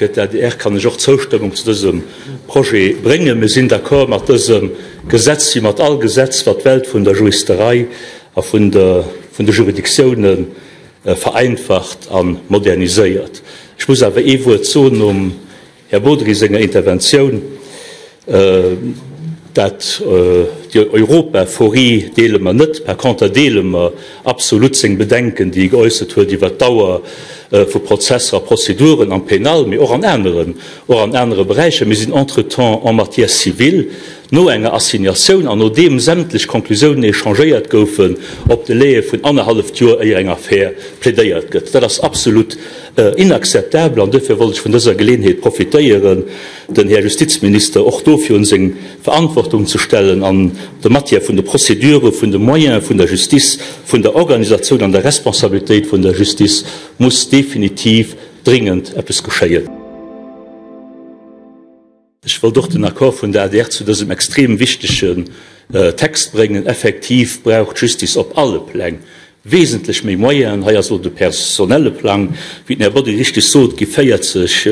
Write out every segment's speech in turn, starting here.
Fir d'ADR kann ech och d'Zoustëmmung zu dësem Projet bréngen. Mir sinn d'accord mat dësem Gesetz, wéi mat all Gesetz, wat d'Welt vun der Juristerei a vun de Juridictiounen vereinfacht a moderniséiert. Ech muss awer ee Wuert soen nom Här Bodry senger Interventioun, dat déi Europaphorie deele mer net. Par conter deele mer absolut seng Bedenken, déi e geäussert huet iwwert d'Dauer vu Prozesser a Prozeduren am Pénal, mee och an aneren, och an anere Beräicher. Mir sinn entretemps en matière civile no enger Assignatioun an nodeem sämtlech Konklusiounen échangéiert goufen, op Delaie vun annerhalleft Joer, éier eng Affär plädéiert gëtt. Dat ass absolut Inakzeptabel, an duerfir wollt ech vun dëser Geleenheet profitéieren, den Här Justizminister och dofir un seng Verantwortung ze stellen an der Matière vun de Procédure, vun de Moyene vun der Justice, vun der Organisatioun an der Responsabilitéit vun der Justice muss definitiv dringend eppes geschéien. Ech wollt och den Accord vun der adr zu dësem extrem wichtegen Text bréngen. Effektiv brauch d'Justice op alle Pläng wesentlech méi Moyenen. Hei ass elo de personelle Plang. Wéi den Här Bodry richteg sot, gi 40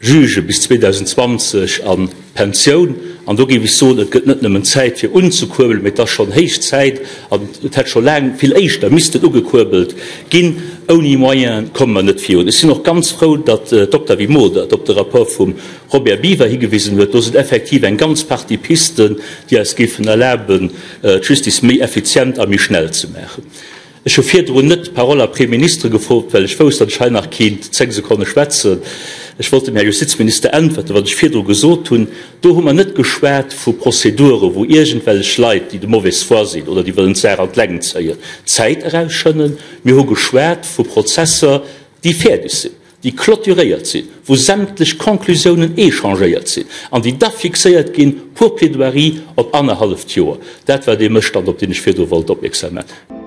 Juge bis 2020 a Pensioun. An do géif ech soen, et gëtt net nëmmen Zäit fir unzekuerbelen, mee et ass schonn héich Zäit an et hätt scho laang vill éischter missten ugekuerbelt ginn. Ouni Moyene komme mer net virun. Ech sinn och ganz frou, datt d'Octavie Modert op de Rapport vum Robert Biever higewisen huet. Do sinn effektiv eng ganz Partie Pisten, déi eis géifen erlaben, d'Justice méi effizient a méi schnell ze maachen. Ech hu virdrun net d'Parole après ministre gefrot, well ech wousst, datt ech hei nach kéint zéng Sekonne schwätzen. Ech wollt dem Här Justizminister äntwerten, wat ech virdru gesot hunn. Do hu mer net geschwat vu Prozedure wou iergendwellech Leit, déi de mauvaise foi sinn oder déi wëllen d'Saach an d'Längt zéien, Zäit erausschënnen. Mir hu geschwat vu Prozesser, déi fäerdeg sinn, déi clôturéiert sinn, wou sämtlech Conclusiounen échangéiert sinn an déi da fixéiert ginn pour plaidoirie op annerhalleft Joer. Dat war dee Mësstand, op deen ech virdru wollt opmierksam maachen.